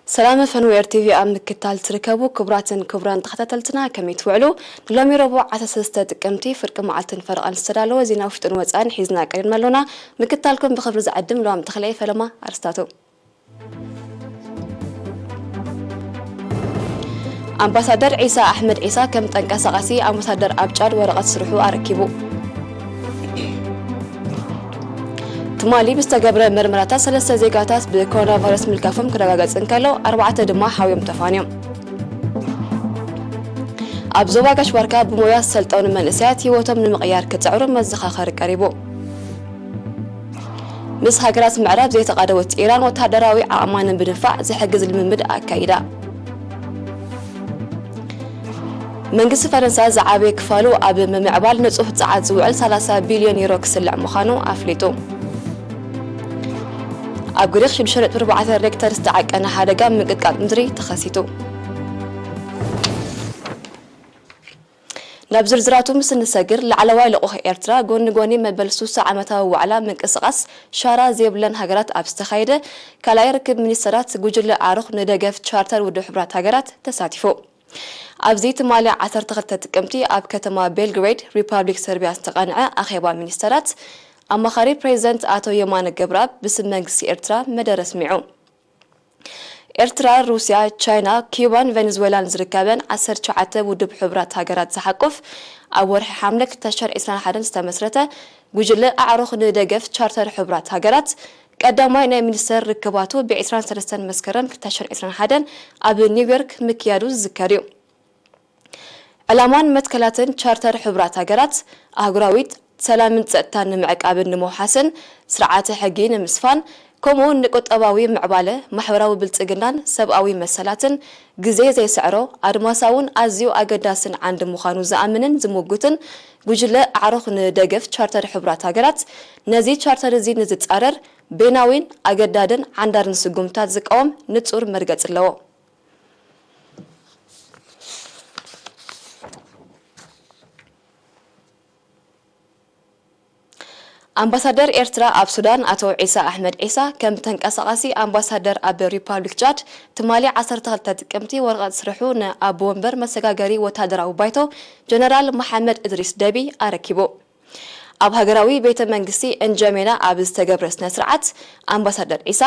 ሰላም ፈንዌር ቲቪ ኣብ ምክታል ትርከቡ ክቡራትን ክቡራን ተኸታተልትና ከመይ ትውዕሉ? ንሎሚ ረቡዕ ዓሰርተ ሰለስተ ጥቅምቲ ፍርቂ መዓልትን ፈረቓን ዝተዳለወ ዜና ውሽጥን ወጻእን ሒዝና ቀሪብና ኣሎና። ምክታልኩም ብኽብሪ ዝዕድም ለዋም ተኽለየ ፈለማ ኣርስታቱ። ኣምባሳደር ዒሳ ኣሕመድ ዒሳ ከም ተንቀሳቓሲ ኣምባሳደር ኣብ ጫድ ወረቐት ስርሑ ኣረኪቡ። ትማሊ ብዝተገብረ መርመራታት ሰለስተ ዜጋታት ብኮሮና ቫይረስ ምልካፎም ክረጋገጽ እንከሎ ኣርባዕተ ድማ ሓውዮም ተፋንዮም። ኣብ ዞባ ጋሽ ባርካ ብሞያ ዝሰልጠኑ መንእሰያት ህይወቶም ንምቕያር ክጽዕሩ መዘኻኸሪ ቀሪቡ። ምስ ሃገራት ምዕራብ ዘይተቓደወት ኢራን ወተሃደራዊ ዓቕማ ንምድንፋዕ ዝሕግዝ ልምምድ ኣካይዳ። መንግስቲ ፈረንሳ ዝዓበየ ክፋሉ ኣብ ምምዕባል ንጹህ ጸዓት ዝውዕል ሰላሳ ቢልዮን ዩሮ ክስልዕ ምዃኑ ኣፍሊጡ። ኣብ ግሪኽ ሽዱሽተ ነጥቢ ኣርባዕተ ሬክተር ዝተዓቀነ ሓደጋ ምንቅጥቃጥ ምድሪ ተኸሲቱ። ናብ ዝርዝራቱ ምስ እንሰግር፣ ላዕለዋይ ልኡኽ ኤርትራ ጎኒ ጎኒ መበል ሱሳ ዓመታዊ ዋዕላ ምንቅስቓስ ሻራ ዘይብለን ሃገራት ኣብ ዝተኻየደ ካልኣይ ርክብ ሚኒስተራት ጉጅለ ኣዕሩኽ ንደገፍ ቻርተር ውድብ ሕቡራት ሃገራት ተሳቲፉ። ኣብዚ ትማሊ ዓሰርተ ክልተ ጥቅምቲ ኣብ ከተማ ቤልግሬድ ሪፓብሊክ ሰርቢያ ዝተቓንዐ ኣኼባ ሚኒስተራት ኣማኻሪ ፕሬዚደንት ኣቶ የማነ ገብረኣብ ብስም መንግስቲ ኤርትራ መደረ ኣስሚዑ። ኤርትራ፣ ሩስያ፣ ቻይና፣ ኪዩባን ቬኔዙዌላን ዝርከበን ዓሰርተ ትሽዓተ ውድብ ሕቡራት ሃገራት ዝሓቁፍ ኣብ ወርሒ ሓምለ ክልተ ሽሕን ዕስራን ሓደን ዝተመስረተ ጉጅለ ኣዕሩኽ ንደገፍ ቻርተር ሕቡራት ሃገራት ቀዳማይ ናይ ሚኒስተር ርክባቱ ብዕስራን ሰለስተን መስከረም ክልተ ሽሕን ዕስራን ሓደን ኣብ ኒውዮርክ ምክያዱ ዝዝከር እዩ። ዕላማን መትከላትን ቻርተር ሕቡራት ሃገራት ኣህጉራዊት ሰላምን ጸጥታን ንምዕቃብን ንምውሓስን፣ ስርዓተ ሕጊ ንምስፋን፣ ከምኡውን ንቁጠባዊ ምዕባለ፣ ማሕበራዊ ብልጽግናን ሰብኣዊ መሰላትን ግዜ ዘይስዕሮ ኣድማሳውን ኣዝዩ ኣገዳስን ዓንዲ ምዃኑ ዝኣምንን ዝምጉትን ጉጅለ ኣዕሩኽ ንደገፍ ቻርተር ሕቡራት ሃገራት፣ ነዚ ቻርተር እዚ ንዝጻረር በይናዊን ኣገዳድን ዓንዳርን ስጉምታት ዝቃወም ንጹር መርገጺ ኣለዎ። ኣምባሳደር ኤርትራ ኣብ ሱዳን ኣቶ ዒሳ ኣሕመድ ዒሳ ከም ተንቀሳቓሲ ኣምባሳደር ኣብ ሪፓብሊክ ጫድ ትማሊ ዓሰርተ ክልተ ጥቅምቲ ወረቐት ስርሑ ንኣቦ ወንበር መሰጋገሪ ወታደራዊ ባይቶ ጀነራል መሓመድ እድሪስ ደቢ ኣረኪቡ። ኣብ ሃገራዊ ቤተ መንግስቲ እንጀሜና ኣብ ዝተገብረ ስነ ስርዓት ኣምባሳደር ዒሳ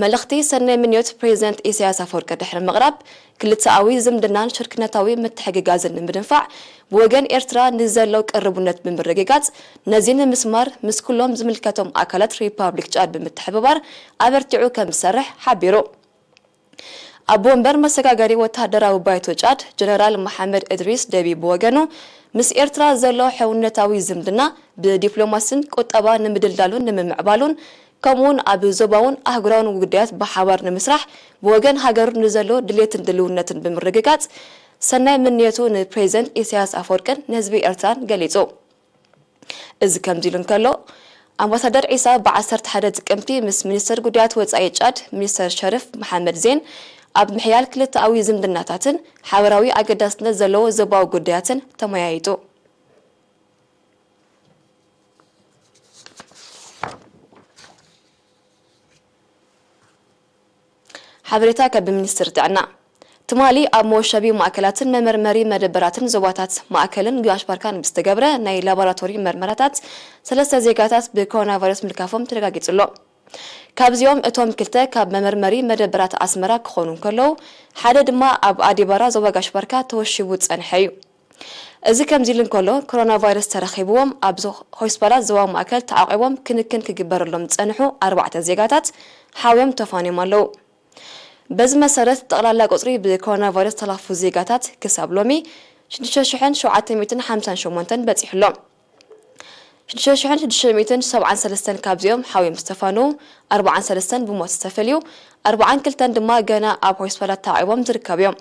መልእኽቲ ሰናይ ምንዮት ፕሬዚደንት ኢሳያስ ኣፈወርቂ ድሕሪ ምቕራብ፣ ክልተኣዊ ዝምድናን ሽርክነታዊ ምትሕግጋዝን ንምድንፋዕ ብወገን ኤርትራ ንዘሎ ቅርቡነት ብምርግጋጽ፣ ነዚ ንምስማር ምስ ኩሎም ዝምልከቶም ኣካላት ሪፓብሊክ ጫድ ብምትሕብባር ኣበርቲዑ ከም ዝሰርሕ ሓቢሩ። ኣቦ ወንበር መሰጋገሪ ወተሃደራዊ ባይቶ ጫድ ጀነራል መሓመድ እድሪስ ደቢ ብወገኑ፣ ምስ ኤርትራ ዘሎ ሕውነታዊ ዝምድና ብዲፕሎማስን ቁጠባ ንምድልዳሉን ንምምዕባሉን፣ ከምኡውን ኣብ ዞባውን ኣህጉራውን ጉዳያት ብሓባር ንምስራሕ ብወገን ሃገሩ ንዘሎ ድሌትን ድልውነትን ብምርግጋጽ፣ ሰናይ ምንየቱ ንፕሬዚደንት ኢሳያስ ኣፈወርቅን ንህዝቢ ኤርትራን ገሊጹ። እዚ ከምዚ ኢሉ እንከሎ፣ ኣምባሳደር ዒሳ ብ ዓሰርተ ሓደ ጥቅምቲ ምስ ሚኒስተር ጉዳያት ወጻኢ ጫድ ሚኒስተር ሸርፍ መሓመድ ዜን ኣብ ምሕያል ክልተኣዊ ዝምድናታትን ሓበራዊ ኣገዳስነት ዘለዎ ዞባዊ ጉዳያትን ተመያይጡ። ሓበሬታ ካብ ሚኒስትሪ ጥዕና። ትማሊ ኣብ መወሸቢ ማእከላትን መመርመሪ መደበራትን ዞባታት ማእከልን ጋሽ ባርካን ብዝተገብረ ናይ ላቦራቶሪ መርመራታት ሰለስተ ዜጋታት ብኮሮና ቫይረስ ምልካፎም ተረጋጊጹ ኣሎ። ካብዚኦም እቶም ክልተ ካብ መመርመሪ መደበራት ኣስመራ ክኾኑ እንከለዉ፣ ሓደ ድማ ኣብ ኣዲባራ ዞባ ጋሽ ባርካ ተወሺቡ ዝጸንሐ እዩ። እዚ ከምዚ ኢሉ እንከሎ፣ ኮሮና ቫይረስ ተረኺብዎም ኣብ ሆስፒታላት ዞባ ማእከል ተዓቂቦም ክንክን ክግበረሎም ዝጸንሑ ኣርባዕተ ዜጋታት ሓውዮም ተፋንዮም ኣለዉ። በዚ መሰረት፣ ጠቕላላ ቁጽሪ ብኮሮና ቫይረስ ዝተለኽፉ ዜጋታት ክሳብ ሎሚ ሽዱሽተ ሽሕን ሸውዓተ ሚእትን ሓምሳን ሸሞንተን በጺሑ ኣሎ። ሽዱሽተ ሽሕን ሽዱሽተ ሚእትን ሰብዓን ሰለስተን ካብዚኦም ሓውዮም ዝተፋነዉ፣ ኣርባዓን ሰለስተን ብሞት ዝተፈልዩ፣ ኣርባዓን ክልተን ድማ ገና ኣብ ሆስፒታላት ተዓቂቦም ዝርከቡ እዮም።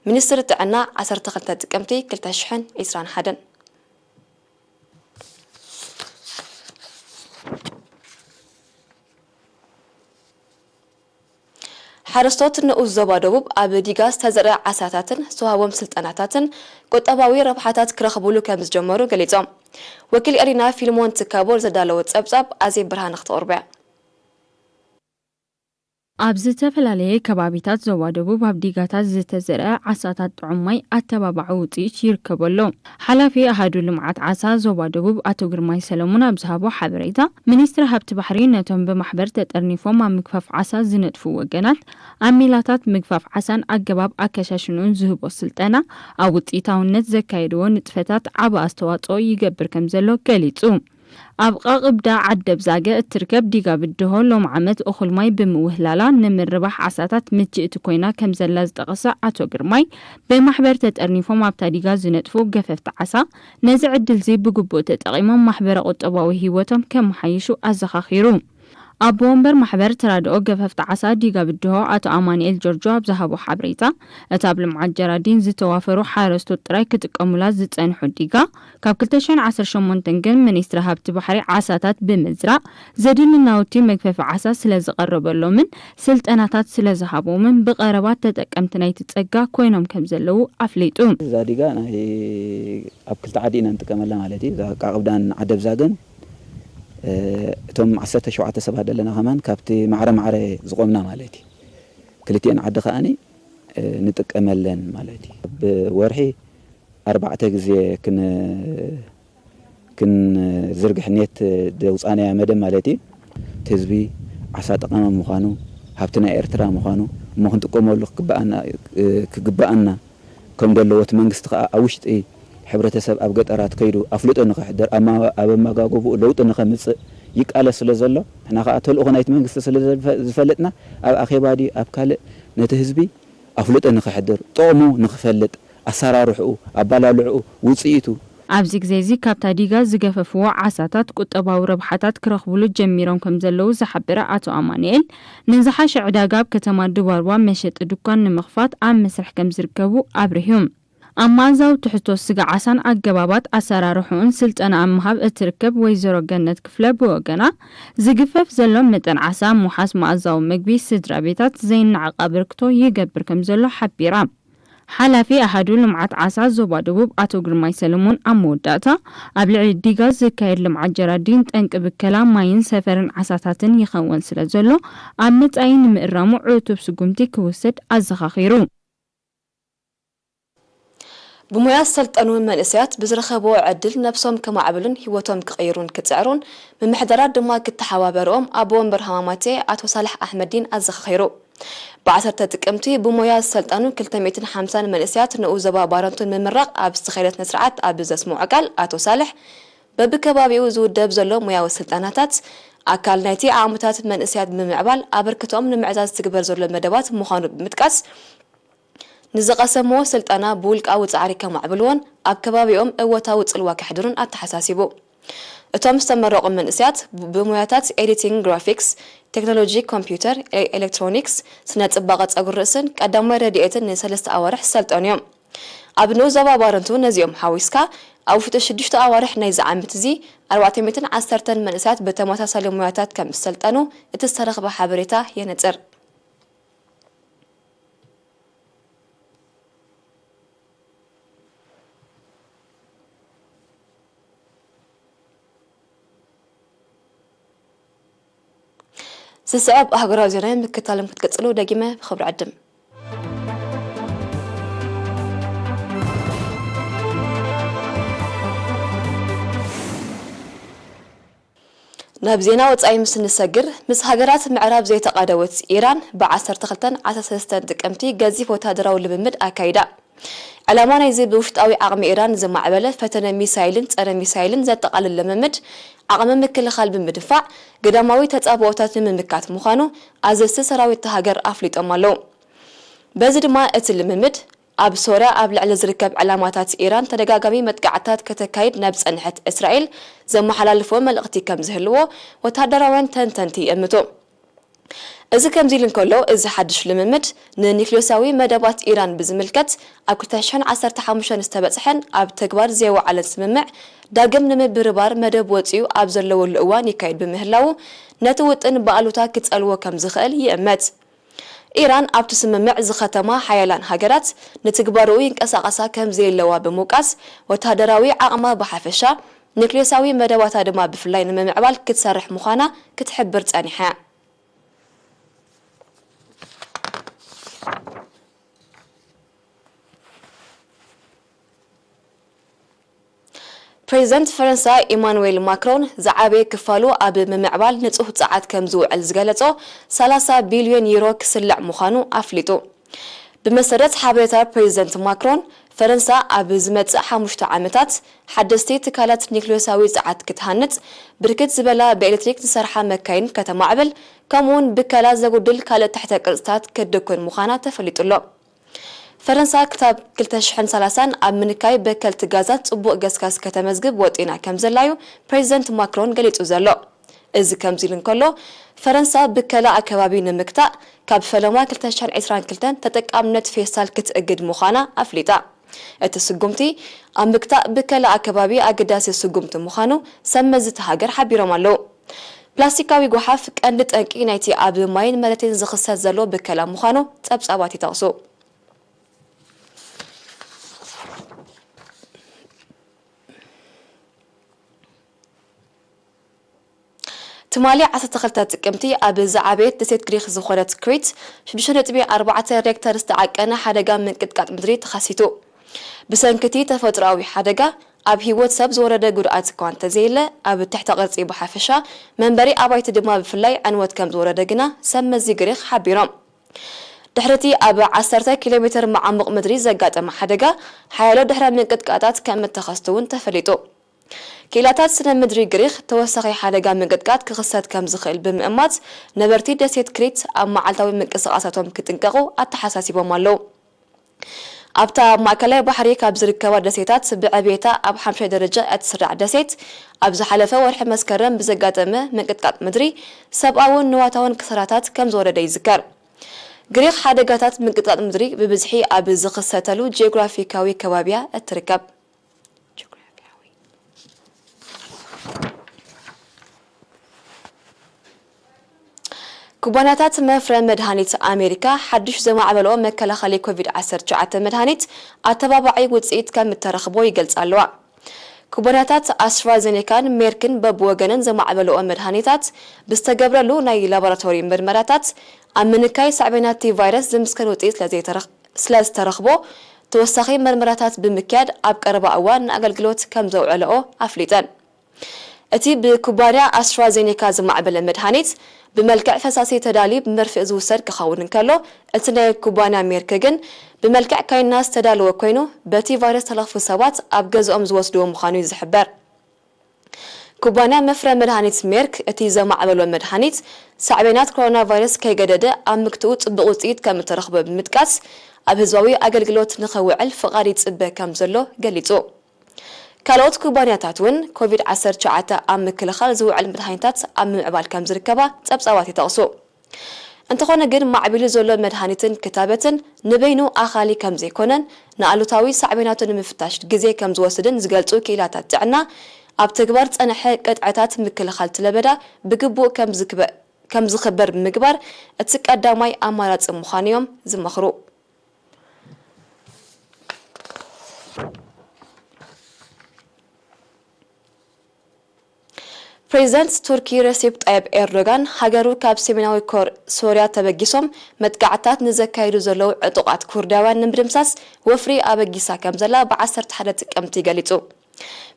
ሚኒስትሪ ጥዕና፣ ዓሰርተ ክልተ ጥቅምቲ ክልተ ሽሕን ዕስራን ሓደን። ሓረስቶት ንኡስ ዞባ ደቡብ ኣብ ዲጋ ዝተዘርአ ዓሳታትን ዝተዋህቦም ስልጠናታትን ቁጠባዊ ረብሓታት ክረኽቡሉ ከም ዝጀመሩ ገሊጾም። ወኪል ኤሪና ፊልሞን ትካቦር ዘዳለወ ጸብጻብ ኣዜብ ብርሃነ ክተቕርቦ እያ። ኣብ ዝተፈላለየ ከባቢታት ዞባ ደቡብ ኣብ ዲጋታት ዝተዘርአ ዓሳታት ጥዑም ማይ ኣተባባዒ ውፅኢት ይርከቦ ኣሎ። ሓላፊ ኣሃዱ ልምዓት ዓሳ ዞባ ደቡብ ኣቶ ግርማይ ሰለሙን ኣብ ዝሃቦ ሓበሬታ፣ ሚኒስትሪ ሃብቲ ባሕሪ ነቶም ብማሕበር ተጠርኒፎም ኣብ ምግፋፍ ዓሳ ዝነጥፉ ወገናት ኣብ ሜላታት ምግፋፍ ዓሳን ኣገባብ ኣከሻሽንኡን ዝህቦ ስልጠና ኣብ ውፅኢታውነት ዘካየድዎ ንጥፈታት ዓቢ ኣስተዋፅኦ ይገብር ከም ዘሎ ገሊፁ። ኣብ ቃቕብዳ ዓደብዛገ እትርከብ ዲጋ ብድሆ ሎም ዓመት እኹል ማይ ብምውህላላ ንምርባሕ ዓሳታት ምችእቲ ኮይና ከም ዘላ ዝጠቐሰ ኣቶ ግርማይ፣ ብማሕበር ተጠርኒፎም ኣብታ ዲጋ ዝነጥፉ ገፈፍቲ ዓሳ ነዚ ዕድልዚ ብግቡእ ተጠቒሞም ማሕበረ ቁጠባዊ ህይወቶም ከመሓይሹ ኣዘኻኺሩ። ኣቦ ወንበር ማሕበር ተራድኦ ገፈፍቲ ዓሳ ዲጋ ብድሆ ኣቶ ኣማኑኤል ጆርጆ ኣብ ዝሃቦ ሓበሬታ፣ እታ ኣብ ልምዓት ጀራዲን ዝተዋፈሩ ሓረስቶት ጥራይ ክጥቀሙላ ዝጸንሑ ዲጋ፣ ካብ ክልተ ሽሕን ዓሰርተ ሸሞንተን ግን ሚኒስትሪ ሃብቲ ባሕሪ ዓሳታት ብምዝራእ ዘድሊ ናውቲ መግፈፊ ዓሳ ስለ ዝቐረበሎምን ስልጠናታት ስለ ዝሃቦምን ብቐረባ ተጠቀምቲ ናይቲ ጸጋ ኮይኖም ከም ዘለዉ ኣፍሊጡ። እዛ ዲጋ ናይ ኣብ ክልተ ዓዲ ኢና ንጥቀመላ ማለት እዩ። እዛ ቃቕብዳን ዓደብዛገን፣ እ፣ እቶም ዓሰርተ ሸውዓተ ሰባት ዘለና ከማን ካብቲ ማዕረ ማዕረ ዝቖምና ማለት እዩ። ክልቲኤን ዓዲ ከኣኒ፣ እ፣ ንጥቀመለን ማለት እዩ። ብወርሒ ኣርባዕተ ግዜ ክን-፣ ክንዝርግሕ ኔት ደውፃናያ መደብ ማለት እዩ። እቲ ህዝቢ ዓሳ ጠቓሚ ምዃኑ፣ ሃብቲ ናይ ኤርትራ ምዃኑ፣ እሞ ክንጥቀመሉ ክግበኣና፣ እ፣ ክግበኣና ከም ዘለዎ፣ እቲ መንግስቲ ከኣ ኣብ ውሽጢ ሕብረተሰብ ኣብ ገጠራት ከይዱ ኣፍልጦ ንኸሕድር፣ ኣብ ማ-፣ ኣብ ኣመጋግብኡ ለውጢ ንኸምጽእ ይቃለስ ስለ ዘሎ፣ ንሕና ከኣ ተልእኾ ናይቲ መንግስቲ ስለ ዘልፈ-፣ ዝፈልጥና፣ ኣብ ኣኼባ ድዩ ኣብ ካልእ ነቲ ህዝቢ ኣፍልጦ ንኸሕድር፣ ጥቕሙ ንኽፈልጥ፣ ኣሰራርሕኡ፣ ኣባላልዕኡ፣ ውጽኢቱ፣ ኣብዚ ግዜ እዚ ካብታ ዲጋ ዝገፈፍዎ ዓሳታት ቁጠባዊ ረብሓታት ክረኽብሉ ጀሚሮም ከም ዘለዉ ዝሓበረ ኣቶ ኣማኑኤል፣ ንዝሓሸ ዕዳጋ ኣብ ከተማ ድባርዋ መሸጢ ድኳን ንምኽፋት ኣብ መስርሕ ከም ዝርከቡ ኣብሪሁ። ኣብ መኣዛዊ ትሕዝቶ ስጋ ዓሳን ኣገባባት ኣሰራርሕኡን ስልጠና ኣብ ምሃብ እትርከብ ወይዘሮ ገነት ክፍለ ብወገና፣ ዝግፈፍ ዘሎ መጠን ዓሳ ኣብ ምውሓስ መኣዛዊ ምግቢ ስድራ ቤታት ዘይነዓቕ ኣበርክቶ ይገብር ከም ዘሎ ሓቢራ። ሓላፊ ኣሃዱ ልምዓት ዓሳ ዞባ ደቡብ ኣቶ ግርማይ ሰለሞን ኣብ መወዳእታ፣ ኣብ ልዕሊ ዲጋ ዝካየድ ልምዓት ጀራዲን ጠንቂ ብከላ ማይን ሰፈርን ዓሳታትን ይኸውን ስለ ዘሎ፣ ኣብ መጻኢ ንምእራሙ ዕቱብ ስጉምቲ ክውሰድ ኣዘኻኺሩ። ብሞያ ዝሰልጠኑ መንእሰያት ብዝረኸብዎ ዕድል ነብሶም ከማዕብሉን ህይወቶም ክቕይሩን ክጽዕሩን፣ ምምሕዳራት ድማ ክተሓባበርኦም ኣቦ ወንበር ሃማማቴ ኣቶ ሳልሕ ኣሕመዲን ኣዘኻኺሩ። ብዓሰርተ ጥቅምቲ ብሞያ ዝሰልጠኑ ክልተ ሚእትን ሓምሳን መንእሰያት ንኡስ ዞባ ባረንቱን ምምራቕ ኣብ ዝተኻየደ ስነ ስርዓት ኣብ ዘስምዖ ቃል ኣቶ ሳልሕ፣ በብከባቢኡ ዝውደብ ዘሎ ሞያዊ ስልጠናታት ኣካል ናይቲ ዓቕምታት መንእሰያት ብምምዕባል ኣበርክቶኦም ንምዕዛዝ ዝትግበር ዘሎ መደባት ምዃኑ ብምጥቃስ፣ ንዝቐሰምዎ ስልጠና ብውልቃዊ ጻዕሪ ከማዕብልዎን ኣብ ከባቢኦም እወታዊ ጽልዋ ከሕድሩን ኣተሓሳሲቡ። እቶም ዝተመረቑ መንእሰያት ብ-፣ ብሞያታት ኤዲቲንግ ግራፊክስ፣ ቴክኖሎጂ ኮምፒውተር፣ ኤ-፣ ኤሌክትሮኒክስ፣ ስነ ጽባቐ ጸጉሪ ርእስን ቀዳማይ ረድኤትን ንሰለስተ ኣዋርሕ ዝሰልጠኑ እዮም። ኣብ ንኡስ ዞባ ባረንቱ ነዚኦም ሓዊስካ ኣብ ውሽጢ ሽዱሽተ ኣዋርሕ ናይዚ ዓመት እዚ ኣርባዕተ ሚእትን ዓሰርተን መንእሰያት ብተመሳሳሊ ሞያታት ከም ዝሰልጠኑ እቲ ዝተረኽበ ሓበሬታ የነጽር። ዝስዕብ ኣህጉራዊ ዜና ምክታሎም ክትቅጽሉ ደጊመ ብኽብሪ ዕድም። ናብ ዜና ወጻኢ ምስ እንሰግር፣ ምስ ሃገራት ምዕራብ ዘይተቓደወት ኢራን ብ ዓሰርተ ክልተን ዓሰርተ ሰለስተን ጥቅምቲ ገዚፍ ወታደራዊ ልምምድ ኣካይዳ። ዕላማ ናይዚ ብውሽጣዊ ዓቕሚ ኢራን ዝማዕበለ ፈተነ ሚሳይልን ጸረ ሚሳይልን ዘጠቓልል ልምምድ፣ ዓቕሚ ምክልኻል ብምድፋዕ ግዳማዊ ተጻብኦታት ንምምካት ምዃኑ ኣዘዝቲ ሰራዊት እታ ሃገር ኣፍሊጦም ኣለዉ። በዚ ድማ እቲ ልምምድ፣ ኣብ ሶርያ ኣብ ልዕሊ ዝርከብ ዕላማታት ኢራን ተደጋጋሚ መጥቃዕትታት ከተካይድ ናብ ዝጸንሐት እስራኤል ዘመሓላልፎ መልእኽቲ ከም ዝህልዎ ወተሃደራውያን ተንተንቲ ይእምቱ። እዚ ከምዚ ኢሉ እንከሎ፣ እዚ ሓድሽ ልምምድ ንኒክሌሳዊ መደባት ኢራን ብዝምልከት ኣብ ክልተ ሽሕን ዓሰርተ ሓሙሽተን ዝተበጽሐን ኣብ ተግባር ዘይወዓለን ስምምዕ ዳግም ንምብርባር መደብ ወጺኡ ኣብ ዘለወሉ እዋን ይካየድ ብምህላዉ፣ ነቲ ውጥን ብኣሉታ ክጸልዎ ከም ዝኽእል ይእመት። ኢራን ኣብቲ ስምምዕ ዝኸተማ ሓያላን ሃገራት ንትግባርኡ ይንቀሳቐሳ ከም ዘየለዋ ብምውቃስ፣ ወተሃደራዊ ዓቕማ ብሓፈሻ፣ ኒክሌሳዊ መደባታ ድማ ብፍላይ ንምምዕባል ክትሰርሕ ምዃና ክትሕብር ጸኒሓ እያ። ፕሬዚደንት ፈረንሳ ኢማኑዌል ማክሮን ዝዓበየ ክፋሉ ኣብ ምምዕባል ንጹህ ጸዓት ከም ዝውዕል ዝገለጾ ሰላሳ ቢልዮን ዩሮ ክስልዕ ምዃኑ ኣፍሊጡ። ብመሰረት ሓበሬታ ፕሬዚደንት ማክሮን፣ ፈረንሳ ኣብ ዝመጽእ ሓሙሽተ ዓመታት ሓደስቲ ትካላት ኒክሌሳዊ ጸዓት ክትሃንጽ፣ ብርክት ዝበላ ብኤሌክትሪክ ዝሰርሓ መካይን ከተማዕብል፣ ከምኡውን ብከላ ዘጉድል ካልእ ትሕተ ቅርጽታት ክትድኩን ምዃና ተፈሊጡ ኣሎ። ፈረንሳ ክሳብ ክልተ ሽሕን ሰላሳን ኣብ ምንካይ በከልቲ ጋዛት ጽቡቕ ገስጋስ ከተመዝግብ ወጢና ከም ዘላዩ ፕሬዚደንት ማክሮን ገሊጹ ዘሎ። እዚ ከምዚ ኢሉ እንከሎ፣ ፈረንሳ ብከላ ኣከባቢ ንምግታእ ካብ ፈለማ ክልተ ሽሕን ዕስራን ክልተን ተጠቃምነት ፌስታል ክትእግድ ምዃና ኣፍሊጣ። እቲ ስጉምቲ ኣብ ምግታእ ብከላ ኣከባቢ ኣገዳሲ ስጉምቲ ምዃኑ ሰብ መዚ እታ ሃገር ሓቢሮም ኣለዉ። ፕላስቲካዊ ጓሓፍ ቀንዲ ጠንቂ ናይቲ ኣብ ማይን መሬትን ዝኽሰት ዘሎ ብከላ ምዃኑ ጸብጻባት ይጠቕሱ። ትማሊ ዓሰርተ ክልተ ጥቅምቲ ኣብ ዝዓበየት ደሴት ግሪክ ዝኾነት ክሪት ሽዱሽተ ነጥቢ ኣርባዕተ ሬክተር ዝተዓቀነ ሓደጋ ምንቅጥቃጥ ምድሪ ተኸሲቱ። ብሰንኪ እቲ ተፈጥሮኣዊ ሓደጋ ኣብ ህይወት ሰብ ዝወረደ ጉድኣት እኳ እንተዘየለ፣ ኣብ ትሕተ ቅርጺ ብሓፈሻ፣ መንበሪ ኣባይቲ ድማ ብፍላይ ዕንወት ከም ዝወረደ ግና ሰብ መዚ ግሪክ ሓቢሮም። ድሕሪ እቲ ኣብ ዓሰርተ ኪሎ ሜተር መዓሙቕ ምድሪ ዘጋጠመ ሓደጋ፣ ሓያሎ ድሕረ ምንቅጥቃጣት ከም እተኸስቱ እውን ተፈሊጡ። ክኢላታት ስነ ምድሪ ግሪክ ተወሳኺ ሓደጋ ምንቅጥቃጥ ክኽሰት ከም ዝኽእል ብምእማት፣ ነበርቲ ደሴት ክሪት ኣብ መዓልታዊ ምንቅስቓሳቶም ክጥንቀቑ ኣተሓሳሲቦም ኣለዉ። ኣብታ ኣብ ማእከላይ ባሕሪ ካብ ዝርከባ ደሴታት ብዕብየታ ኣብ ሓምሻይ ደረጃ እትስራዕ ደሴት፣ ኣብ ዝሓለፈ ወርሒ መስከረም ብዘጋጠመ ምንቅጥቃጥ ምድሪ ሰብኣውን ንዋታውን ክሳራታት ከም ዝወረደ ይዝከር። ግሪክ ሓደጋታት ምንቅጥቃጥ ምድሪ ብብዝሒ ኣብ ዝኽሰተሉ ጂኦግራፊካዊ ከባቢያ እትርከብ። ኩባንያታት መፍረ መድሃኒት ኣሜሪካ ሓድሽ ዘማዕበልኦ መከላኸሊ ኮቪድ ዓሰርተ ትሽዓተ መድሃኒት ኣተባባዒ ውፅኢት ከም እተረኽቦ ይገልጻ ኣለዋ። ኩባንያታት ኣስትራዜኔካን ሜርክን በብወገነን ዘማዕበልኦ መድሃኒታት ብዝተገብረሉ ናይ ላቦራቶሪ ምርመራታት ኣብ ምንካይ ሳዕቤናት እቲ ቫይረስ ዝምስከን ውፅኢት ስለዘይተረኽ-፣ ስለዝተረኽቦ፣ ተወሳኺ መርመራታት ብምክያድ ኣብ ቀረባ እዋን ንኣገልግሎት ከም ዘውዕለኦ ኣፍሊጠን። እቲ ብኩባንያ ኣስትራዜኔካ ዝማዕበለ መድሃኒት ብመልክዕ ፈሳሲ ተዳልዩ ብመርፍእ ዝውሰድ ክኸውን እንከሎ፣ እቲ ናይ ኩባንያ ሜርክ ግን ብመልክዕ ካይናስ ዝተዳለወ ኮይኑ፣ በቲ ቫይረስ ዝተለኽፉ ሰባት ኣብ ገዝኦም ዝወስድዎ ምዃኑ እዩ ዝሕበር። ኩባንያ መፍረ መድሃኒት ሜርክ፣ እቲ ዘማዕበሎ መድሃኒት ሳዕቤናት ኮሮና ቫይረስ ከይገደደ ኣብ ምክትኡ ጽቡቕ ውጽኢት ከም እተረኽበ ብምጥቃስ፣ ኣብ ህዝባዊ ኣገልግሎት ንኸውዕል ፍቓድ ይጽበ ከም ዘሎ ገሊጹ። ካልኦት ኩባንያታት እውን ኮቪድ ዓሰርተ ትሽዓተ ኣብ ምክልኻል ዝውዕል መድሃኒታት ኣብ ምምዕባል ከም ዝርከባ ጸብጻባት ይጠቕሱ። እንተኾነ ግን፣ ማዕቢሉ ዘሎ መድሃኒትን ክታበትን ንበይኑ ኣኻሊ ከም ዘይኮነን፣ ንኣሉታዊ ሳዕቤናቱ ንምፍታሽ ግዜ ከም ዝወስድን ዝገልጹ ክኢላታት ጥዕና፣ ኣብ ተግባር ዝጸንሐ ቅጥዕታት ምክልኻል እቲ ለበዳ ብግቡእ ከም ዝክበ-፣ ከም ዝኽበር ብምግባር፣ እቲ ቀዳማይ ኣማራጺ ምዃኑ እዮም ዝመኽሩ። ፕሬዚደንት ቱርኪ ረሲፕ ጣይብ ኤርዶጋን፣ ሃገሩ ካብ ሰሜናዊ ኮር-፣ ሶርያ ተበጊሶም መጥቃዕታት ንዘካይዱ ዘለዉ ዕጡቓት ኩርዳውያን ንምድምሳስ ወፍሪ ኣበጊሳ ከም ዘላ ብዓሰርተ ሓደ ጥቅምቲ ገሊጹ።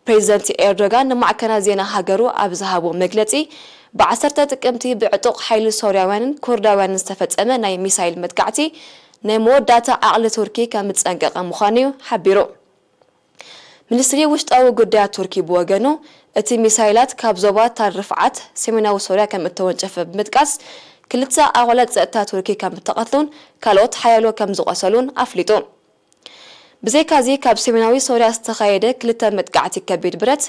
ፕሬዚደንት ኤርዶጋን ንማዕከናት ዜና ሃገሩ ኣብ ዝሃቦ መግለጺ፣ ብዓሰርተ ጥቅምቲ ብዕጡቕ ሓይሊ ሶርያውያንን ኩርዳውያንን ዝተፈጸመ ናይ ሚሳይል መጥቃዕቲ፣ ናይ መወዳእታ ዓቕሊ ቱርኪ ከም ዝጸንቀቐ ምዃኑ እዩ ሓቢሩ። ሚኒስትሪ ውሽጣዊ ጉዳያት ቱርኪ ብወገኑ፣ እቲ ሚሳይላት ካብ ዞባ ታል ርፍዓት ሰሜናዊ ሶርያ ከም እተወንጨፈ ብምጥቃስ፣ ክልተ ኣባላት ጸጥታ ቱርኪ ከም እተቐትሉን ካልኦት ሓያሎ ከም ዝቖሰሉን ኣፍሊጡ። ብዘይካዚ፣ ካብ ሰሜናዊ ሶርያ ዝተኻየደ ክልተ መጥቃዕቲ ከቢድ ብረት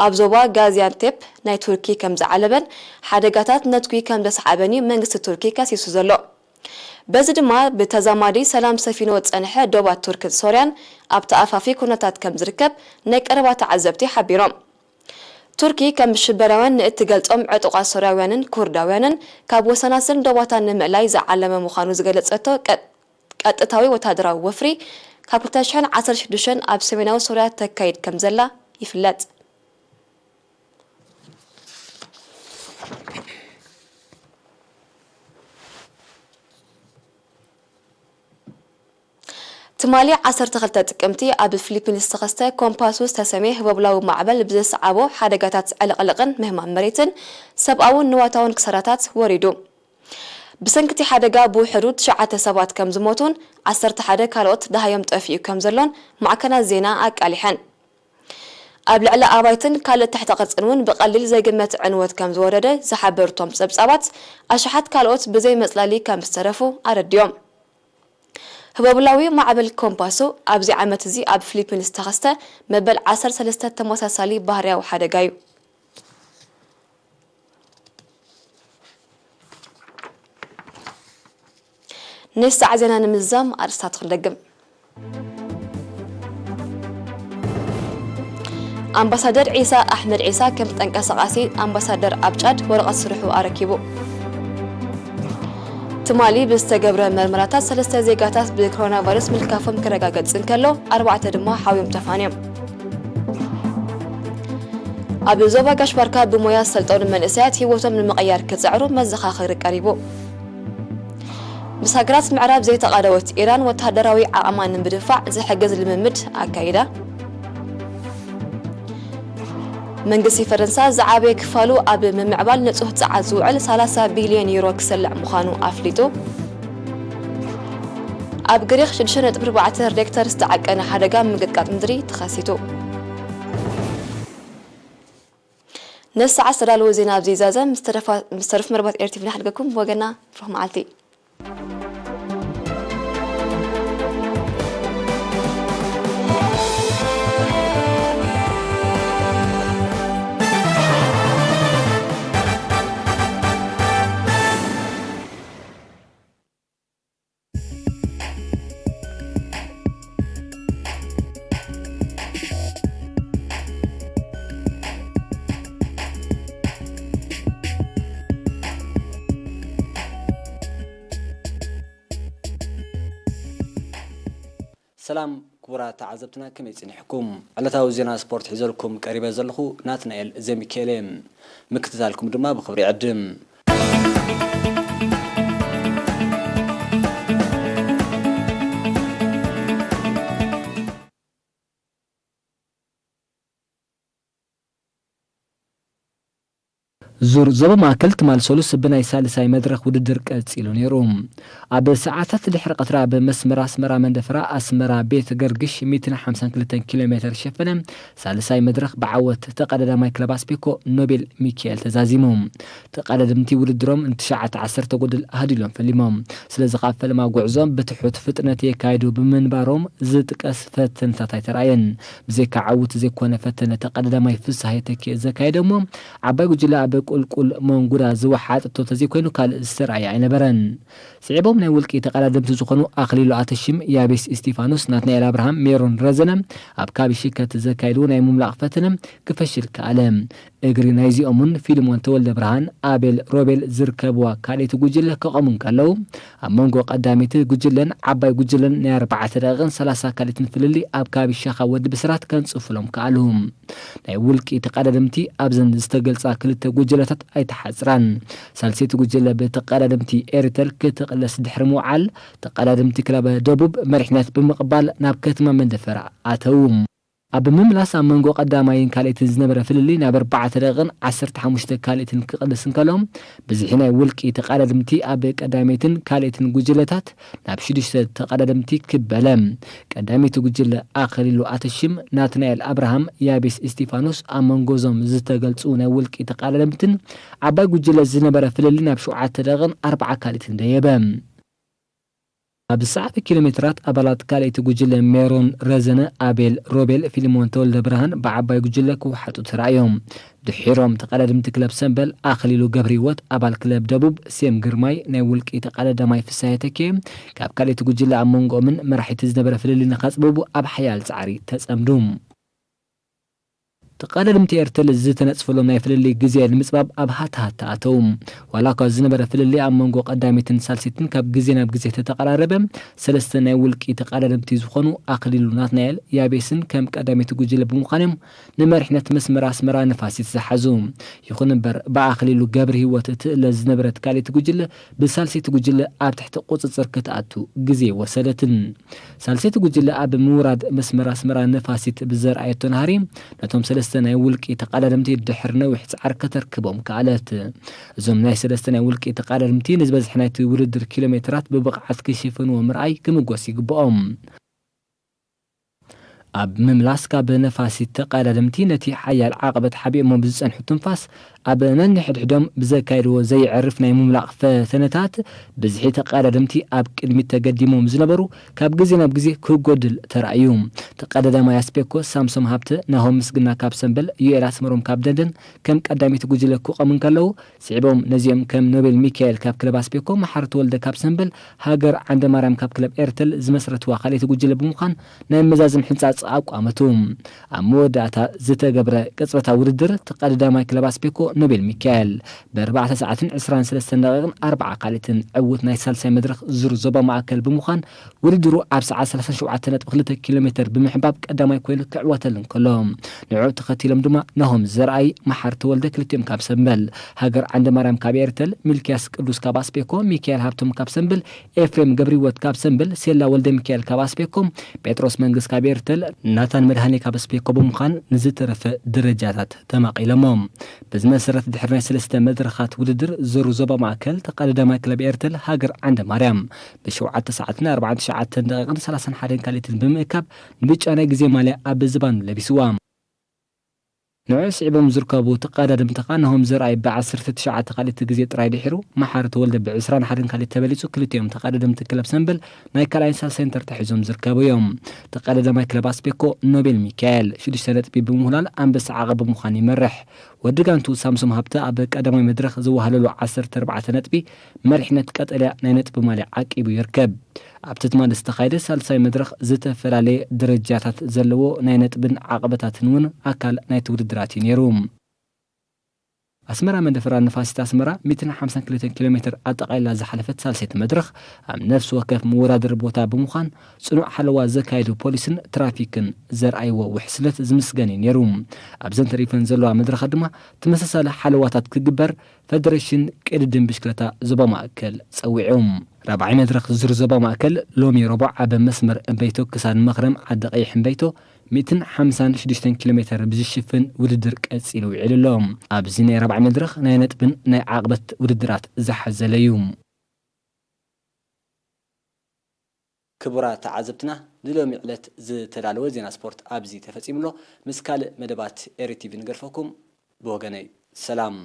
ኣብ ዞባ ጋዚያንቴፕ ናይ ቱርኪ ከም ዝዓለበን ሓደጋታት ነትጒ ከም ዘስዓበን እዩ መንግስቲ ቱርኪ ከሲሱ ዘሎ። በዚ ድማ ብተዛማዲ ሰላም ሰፊኑ ዝጸንሐ ዶባት ቱርክን ሶርያን ኣብ ተኣፋፊ ኩነታት ከም ዝርከብ ናይ ቀረባ ተዓዘብቲ ሓቢሮም። ቱርኪ ከም ሽበራውያን ንእትገልጾም ዕጡቓት ሶርያውያንን ኩርዳውያንን ካብ ወሰናስን ዶባታን ንምእላይ ዝዓለመ ምዃኑ ዝገለጸቶ ቀ-፣ ቀጥታዊ ወታደራዊ ወፍሪ ካብ ክልተ ሽሕን ዓሰርተ ሽዱሽተን ኣብ ሰሜናዊ ሶርያ ተካይድ ከም ዘላ ይፍለጥ። ትማሊ ዓሰርተ ክልተ ጥቅምቲ ኣብ ፊሊፒንስ ዝተኸስተ ኮምፓሱ ዝተሰምየ ህቦብላዊ ማዕበል ብዘስዓቦ ሓደጋታት ዕልቕልቕን ምህማም መሬትን ሰብኣውን ንዋታውን ክሳራታት ወሪዱ። ብሰንኪ እቲ ሓደጋ ብውሕዱ ትሽዓተ ሰባት ከም ዝሞቱን ዓሰርተ ሓደ ካልኦት ደሃዮም ጠፊኡ ከም ዘሎን ማዕከናት ዜና ኣቃሊሐን። ኣብ ልዕሊ ኣባይትን ካልእ ትሕተ ቅርጽን እውን ብቐሊል ዘይግመት ዕንወት ከም ዝወረደ ዝሓበሩ እቶም ጸብጻባት፣ ኣሽሓት ካልኦት ብዘይ መጽለሊ ከም ዝተረፉ ኣረዲኦም። ህቦብላዊ ማዕበል ኮምፓሱ ኣብዚ ዓመት እዚ ኣብ ፊሊፒንስ ዝተኸስተ መበል ዓሰርተ ሰለስተ ተመሳሳሊ ባህርያዊ ሓደጋ እዩ። ነዚ ሰዓት ዜና ንምዝዛም ኣርእስታት ክንደግም። ኣምባሳደር ዒሳ ኣሕመድ ዒሳ ከም ተንቀሳቓሲ ኣምባሳደር ኣብ ጫድ ወረቐት ስርሑ ኣረኪቡ። ትማሊ ብዝተገብረ መርመራታት ሰለስተ ዜጋታት ብኮሮና ቫይረስ ምልካፎም ክረጋገጽ እንከሎ፣ ኣርባዕተ ድማ ሓውዮም ተፋንዮም። ኣብ ዞባ ጋሽ ባርካ ብሞያ ዝሰልጠኑ መንእሰያት ህይወቶም ንምቕያር ክጽዕሩ መዘኻኸሪ ቀሪቡ። ምስ ሃገራት ምዕራብ ዘይተቓደወት ኢራን ወተሃደራዊ ዓቕማ ንምድፋዕ ዝሕግዝ ልምምድ ኣካይዳ። መንግስቲ ፈረንሳ ዝዓበየ ክፋሉ ኣብ ምምዕባል ንጹህ ጸዓት ዝውዕል ሰላሳ ቢልዮን ዩሮ ክሰልዕ ምዃኑ ኣፍሊጡ። ኣብ ግሪኽ ሽዱሽተ ነጥቢ ኣርባዕተ ሬክተር ዝተዓቀነ ሓደጋ ምግጥቃጥ ምድሪ ተኸሲቱ። ነዚ ሰዓት ዝተዳለወ ዜና ኣብዚ ይዛዘም። ምስ ተረፋ-፣ ምስ ተረፉ መርባት ኤር ቲቪ ንሓድገኩም። ብወገና ብሩኽ መዓልቲ። ሰላም ክቡራት ተዓዘብትና፣ ከመይ ጸኒሕኩም? ዕለታዊ ዜና ስፖርት ሒዘልኩም ቀሪበ ዘለኹ ናትናኤል ዘሚካኤል እየ። ምክትታልኩም ድማ ብኽብሪ ይዕድም። ዙር ዞባ ማእከል ትማል ሰሉስ ብናይ ሳልሳይ መድረኽ ውድድር ቀጺሉ ነይሩ። ኣብ ሰዓታት ድሕሪ ቀትሪ ኣብ መስመር ኣስመራ መንደፈራ ኣስመራ ቤት ገርግሽ ሚእትን ሓምሳን ክልተን ኪሎ ሜተር ዝሸፈነ ሳልሳይ መድረኽ ብዓወት ተቐዳዳማይ ክለብ ኣስቤኮ ኖቤል ሚካኤል ተዛዚሙ። ተቐዳደምቲ ውድድሮም ንትሽዓተ ዓሰርተ ጎድል ኣህዲሎም ፈሊሞም። ስለዚ ካብ ፈለማ ጉዕዞም ብትሑት ፍጥነት የካይዱ ብምንባሮም ዝጥቀስ ፈተነታት ኣይተራእየን። ብዘይካ ዓውት ዘይኮነ ፈተነ ተቐዳዳማይ ፍስሃየ ተኪኤ ዘካየደ እሞ ዓባይ ጉጅለ ኣብ ቁልቁል መንጉዳ ዝወሓጠቶ ተዘይኮይኑ ካልእ ዝተራእየ ኣይነበረን። ስዒቦም ናይ ውልቂ ተቐዳደምቲ ዝኾኑ ኣኽሊሉ ኣተሽም፣ ያቤስ እስቲፋኖስ፣ ናትናኤል ኣብርሃም፣ ሜሮን ረዘነ ኣብ ካቢ ሽከት ዘካየድዎ ናይ ምምላቕ ፈተነ ክፈሽል ከኣለ። እግሪ ናይዚኦም እውን ፊልሞን ተወልደ ብርሃን፣ ኣቤል ሮቤል ዝርከብዋ ካልኣይቲ ጉጅለ ክቐሙ እንከለዉ፣ ኣብ መንጎ ቀዳመይቲ ጉጅለን ዓባይ ጉጅለን ናይ ኣርባዕተ ደቂቕን ሰላሳ ካልኢትን ፍልልይ ኣብ ካቢ ሻኻ ወዲ ብስራት ከንጽፉሎም ከኣሉ። ናይ ውልቂ ተቐዳደምቲ ኣብዘን ዝተገልጻ ክልተ ጉጅለታት ኣይተሓጽራን። ሳልሰይቲ ጉጅለ ብተቐዳደምቲ ኤሪተል ክትቕለስ ድሕሪ ምውዓል፣ ተቐዳደምቲ ክለብ ደቡብ መሪሕነት ብምቕባል ናብ ከተማ መንደፈራ ኣተዉ። ኣብ ምምላስ ኣብ መንጎ ቀዳማይን ካልኣይትን ዝነበረ ፍልልይ ናብ ኣርባዕተ ደቂቕን ዓሰርተ ሓሙሽተ ካልኣይትን ክቕልስ እንከሎ፣ ብዝሒ ናይ ውልቂ ተቐዳደምቲ ኣብ ቀዳመይትን ካልኣይትን ጉጅለታት ናብ ሽዱሽተ ተቐዳደምቲ ክበለ። ቀዳመይቲ ጉጅለ ኣኸሊሉ ኣተሽም፣ ናትናኤል ኣብርሃም፣ ያቤስ እስቲፋኖስ ኣብ መንጎ እዞም ዝተገልጹ ናይ ውልቂ ተቐዳደምትን ዓባይ ጉጅለ ዝነበረ ፍልልይ ናብ ሸውዓተ ደቂቕን ኣርባዓ ካልኣይትን ደየበ። ኣብ ዝሰዓበ ኪሎ ሜትራት ኣባላት ካልኣይቲ ጉጅለ ሜሮን ረዘነ፣ ኣቤል ሮቤል፣ ፊልሞን ተወልደ ብርሃን ብዓባይ ጉጅለ ክወሓጡ ተራእዮም። ድሒሮም ተቐዳድምቲ ክለብ ሰምበል ኣኽሊሉ ገብረህይወት፣ ኣባል ክለብ ደቡብ ሴም ግርማይ፣ ናይ ውልቂ ተቐዳዳማይ ፍስሃየ ተኬ ካብ ካልኣይቲ ጉጅለ ኣብ መንጎኦምን መራሒቲ ዝነበረ ፍልልይ ንኸጽብቡ ኣብ ሓያል ጻዕሪ ተጸምዱ። ተቐዳደምቲ ኤርተል ዝተነጽፈሎም ናይ ፍልልይ ግዜ ንምጽባብ ኣብ ሃታሃታ ኣተዉ። ዋላ እኳ ዝነበረ ፍልልይ ኣብ መንጎ ቀዳመይትን ሳልሰይትን ካብ ግዜ ናብ ግዜ ተተቐራረበ፣ ሰለስተ ናይ ውልቂ ተቐዳደምቲ ዝኾኑ ኣኽሊሉ ናትናኤል ያቤስን ከም ቀዳመይቲ ጉጅለ ብምዃን እዮም ንመሪሕነት መስመር ኣስመራ ንፋሲት ዝሓዙ። ይኹን እምበር፣ ብኣኽሊሉ ገብረሂወት እትእለ ዝነበረት ካልኣይቲ ጉጅለ ብሳልሰይቲ ጉጅለ ኣብ ትሕቲ ቁጽጽር ክትኣቱ ግዜ ወሰደትን። ሳልሰይቲ ጉጅለ ኣብ ምውራድ መስመር ኣስመራ ንፋሲት ብዘርኣየቶ ናህሪ፣ ነቶም ሰለስተ ናይ ውልቂ ተቐዳደምቲ ድሕሪ ነዊሕ ጻዕሪ ከተርክቦም ከኣለት። እዞም ናይ ሰለስተ ናይ ውልቂ ተቐዳደምቲ ንዝበዝሐ ናይቲ ውድድር ኪሎ ሜትራት ብብቕዓት ክሽፍንዎ ምርኣይ ክምጎስ ይግብኦም። ኣብ ምምላስ ካብ ነፋሲት ተቐዳደምቲ ነቲ ሓያል ዓቐበት ሓቢኦሞ ብዝጸንሑ ትንፋስ፣ ኣብ ነንሕድሕዶም ብዘካየድዎ ዘየዕርፍ ናይ ምምላቕ ፈተነታት፣ ብዝሒ ተቐዳደምቲ ኣብ ቅድሚት ተገዲሞም ዝነበሩ ካብ ግዜ ናብ ግዜ ክጎድል ተራእዩ። ተቐዳዳማይ ኣስፔኮ ሳምሶም ሃብተ፣ ናሆም ምስግና ካብ ሰምበል፣ ዩኤል ኣስመሮም ካብ ደንደን ከም ቀዳሚት ጉጅለ ክቖሙ እንከለዉ፣ ስዒቦም ነዚኦም ከም ኖቤል ሚካኤል ካብ ክለብ ኣስፔኮ፣ መሓሪ ተወልደ ካብ ሰምበል፣ ሃገር ዓንደ ማርያም ካብ ክለብ ኤርተል ዝመስረትዋ ካልኣይቲ ጉጅለ ብምዃን ናይ መዛዝም ሕንጻጽ ኣቋመቱ። ኣብ መወዳእታ ዝተገብረ ቅጽበታዊ ውድድር፣ ተቐዳዳማይ ክለብ ኣስፔኮ ኖቤል ሚካኤል ብኣርባዕተ ሰዓትን ዕስራን ሰለስተን ደቂቕን ኣርብዓ ካልኢትን ዕዉት ናይ ሳልሳይ መድረኽ ዙር ዞባ ማእከል ብምዃን፣ ውድድሩ ኣብ ሰዓት ሰላሳን ሸውዓተን ነጥቢ ክልተ ኪሎ ሜተር ብምሕባብ ቀዳማይ ኮይኑ ክዕወተሉ እንከሎ፣ ንዕኡ ተኸቲሎም ድማ ናሆም ዘርኣይ፣ መሓሪ ተወልደ ክልቲኦም ካብ ሰምበል፣ ሃገር ዓንደ ማርያም ካብ ኤርተል፣ ሚልክያስ ቅዱስ ካብ ኣስፔኮ፣ ሚካኤል ሃብቶም ካብ ሰምበል፣ ኤፍሬም ገብረሂወት ካብ ሰምበል፣ ሴላ ወልደ ሚካኤል ካብ ኣስፔኮ፣ ጴጥሮስ መንግስ ካብ ኤርተል፣ ናታን መድሃኔ ካብ ኣስፔኮ ብምዃን ንዝተረፈ ደረጃታት ተማቒሎሞ። በዚ መሰረት ድሕሪ ናይ ሰለስተ መድረኻት ውድድር ዙር ዞባ ማእከል ተቐዳዳማይ ክለብ ኤርተል ሃገር ዓንደ ማርያም ብሸውዓተ ሰዓትን ኣርባዓን ትሽዓተን ደቂቕን ሰላሳን ሓደን ካልኢትን ብምእካብ ንብጫ ናይ ግዜ ማልያ ኣብ ዝባኑ ለቢስዋ። ንዕኡ ስዒቦም ዝርከቡ ተቐዳደምቲ ኸኣ ናሆም ዘርኣይ ብዓሰርተ ትሽዓተ ካልኢት ግዜ ጥራይ ድሒሩ፣ መሓሪ ተወልደ ብዕስራን ሓደን ካልኢት ተበሊጹ፣ ክልቲኦም ተቐዳደምቲ ክለብ ሰምበል ናይ ካልኣይን ሳልሳይን ተርታ ሒዞም ዝርከቡ እዮም። ተቐዳዳማይ ክለብ ኣስፔኮ ኖቤል ሚካኤል ሽዱሽተ ነጥቢ ብምውህላል ኣንበሳ ዓቐብ ብምዃን ይመርሕ። ወዲ ጋንቱ ሳምሶም ሃብተ ኣብ ቀዳማይ መድረኽ ዝወሃለሉ ዓሰርተ ኣርባዕተ ነጥቢ መሪሕነት ቀጠልያ ናይ ነጥቢ ማልያ ዓቂቡ ይርከብ። ኣብቲ ትማሊ ዝተኻየደ ሳልሳይ መድረኽ ዝተፈላለየ ደረጃታት ዘለዎ ናይ ነጥብን ዓቐበታትን እውን ኣካል ናይቲ ውድድራት እዩ ነይሩ። ኣስመራ መንደፈራ ንፋሲት ኣስመራ ሚእትን ሓምሳን ክልተን ኪሎ ሜትር ኣጠቓሊላ ዝሓለፈት ሳልሰይቲ መድረኽ ኣብ ነፍሲ ወከፍ መወዳደሪ ቦታ ብምዃን ጽኑዕ ሓለዋ ዘካየዱ ፖሊስን ትራፊክን ዘርኣይዎ ውሕስነት ዝምስገን እዩ ነይሩ። ኣብዘን ተሪፈን ዘለዋ መድረኻት ድማ ተመሳሳሊ ሓለዋታት ክግበር ፈደረሽን ቅድድም ብሽክለታ ዞባ ማእከል ጸዊዑ። ራብዓይ መድረኽ ዙር ዞባ ማእከል ሎሚ ረቡዕ ኣብ መስመር እምበይቶ ክሳድ መኽረም ዓዲ ቀይሕ እምበይቶ ሚእትን ሓምሳን ሽዱሽተን ኪሎ ሜተር ብዝሽፍን ውድድር ቀጺሉ ውዒሉ ኣሎ። ኣብዚ ናይ ራብዓይ መድረኽ ናይ ነጥብን ናይ ዓቕበት ውድድራት ዝሓዘለ እዩ። ክቡራት ተዓዘብትና፣ ንሎሚ ዕለት ዝተዳለወ ዜና ስፖርት ኣብዚ ተፈጺሙ ኣሎ። ምስ ካልእ መደባት ኤሪ ቲቪ ንገድፈኩም። ብወገነይ ሰላም።